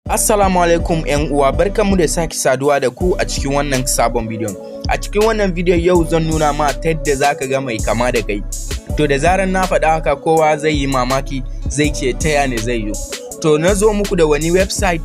Assalamu alaikum ‘yan uwa, barkanmu da sake saduwa da ku a cikin wannan sabon bidiyon. A cikin wannan bidiyon yau zan nuna ma ta yadda za ka ga mai kama da kai. To, da zarar na faɗa haka, kowa zai yi mamaki, zai ce ta ya ne zai yi. To, na zo muku da wani website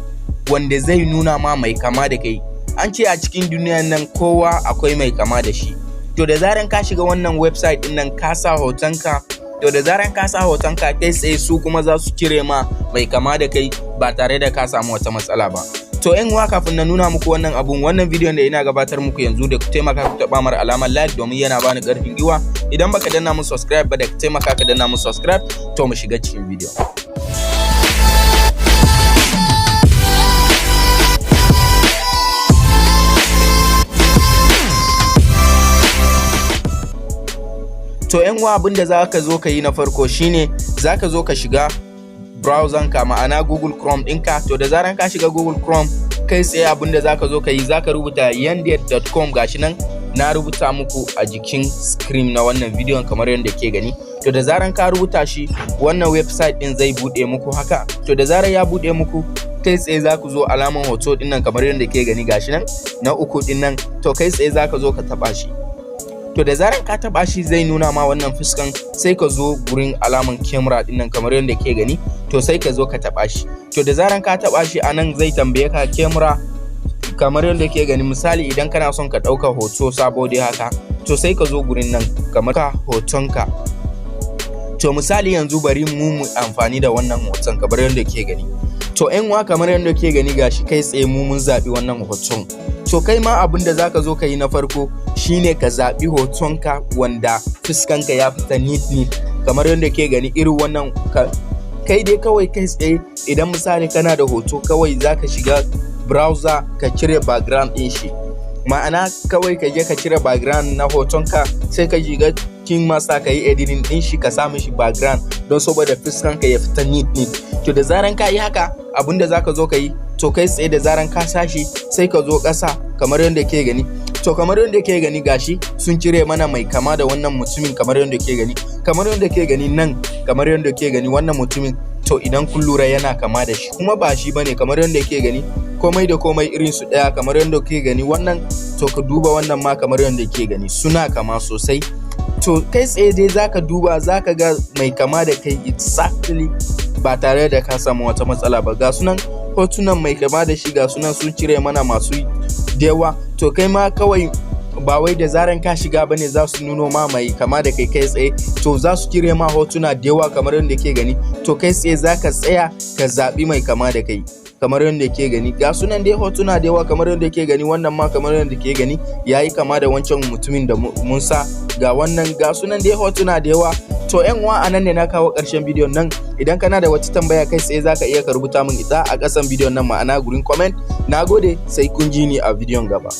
wanda zai nuna ma mai kama da kai. An ce a cikin duniyan nan kowa akwai mai kama da shi. To, da zaran ka shiga wannan website ɗin nan, ka sa hotonka, to da zaran ka sa hotonka, kai tsaye su kuma za su cire ma mai kama da kai ba tare da ka samu wata matsala ba. To yan uwa, kafin na nuna muku wannan abun, wannan bidiyon da ina gabatar muku yanzu, da ku taimaka ku taɓa mar alamar like domin yana bani ƙarfin gwiwa. Idan baka danna mun subscribe ba, da ku taimaka ka danna mun subscribe. To, mu shiga cikin bidiyon. To yan uwa, abin da za ka zo ka yi na farko shine za ka zo ka shiga browser ka, ma'ana Google Chrome ɗinka. To, da zaran ka shiga Google Chrome, kai tsaye abin da za ka zo ka yi, za ka rubuta yandex.com. Gashi nan na rubuta muku a jikin screen na wannan bidiyon kamar yadda ke gani. To, da zaran ka rubuta shi, wannan website ɗin zai buɗe muku haka. To, da zaran ya buɗe muku, kai tsaye za ku zo alaman hoto ɗin nan kamar yadda ke gani, gashi nan na uku ɗin nan. To, kai tsaye za ka zo ka taɓa shi. To, da zaran ka taba shi, zai nuna ma wannan fuskan. Sai ka zo gurin alaman camera din nan kamar yadda ke gani. To, sai ka zo ka taba shi. To, da zaran ka taba shi, anan zai tambaye ka camera kamar yadda ke gani. Misali, idan kana son ka ɗauka hoto sabo dai haka, to sai ka zo gurin nan kamar ka hotonka. To, misali yanzu bari mu amfani da wannan hoton kamar yadda ke gani. To yan uwa, kamar yadda ke gani, gashi kai tsaye mu mun zaɓi wannan hoton. To, kai ma abin da zaka zo ka yi na farko shine ka zaɓi hotonka wanda fuskanka ya fita neat neat kamar yadda ke gani, irin wannan. Kai dai kawai kai tsaye, idan misali kana da hoto, kawai zaka shiga browser ka cire background ɗin shi, ma'ana kawai ka je ka cire background na hotonka, sai ka shiga KineMaster ka yi editing ɗin shi, ka sa mishi background don saboda fuskanka ya fita neat neat. To, da zaran ka yi haka, abinda zaka zo ka yi, to kai tsaye da zaran ka sashi, sai ka zo ƙasa kamar yadda ke gani. To, kamar yadda ke gani, gashi sun cire mana mai kama da wannan mutumin kamar yadda ke gani, kamar yadda ke gani nan, kamar yadda ke gani wannan mutumin. To, idan kun lura, yana kama da shi kuma ba shi bane. Kamar yadda ke gani, komai da komai irin su daya kamar yadda ke gani wannan. To, ka duba wannan ma, kamar yadda ke gani, suna kama sosai. To, kai tsaye dai zaka duba, zaka ga mai kama da kai exactly ba tare da ka samu wata matsala ba. Ga sunan hotunan mai kama da shi, ga sunan sun cire mana masu yawa. To, kai ma kawai ba wai da zaran ka shiga bane za su nuno ma mai kama da kai kai tsaye. To, za su cire ma hotuna da yawa kamar yadda ke gani. To, kai tsaye za ka tsaya ka zaɓi mai kama da kai kamar yadda ke gani. Ga sunan dai hotuna da yawa kamar yadda ke gani. Wannan ma kamar yadda ke gani, yayi kama da wancan mutumin da mun sa. Ga wannan, ga sunan dai hotuna da yawa. To yan uwa, anan ne na kawo ƙarshen bidiyon nan. Idan kana da wata tambaya, kai tsaye zaka iya ka rubuta min ita a ƙasan bidiyon nan, ma'ana gurin comment. Nagode, sai kun ji ni a bidiyon gaba.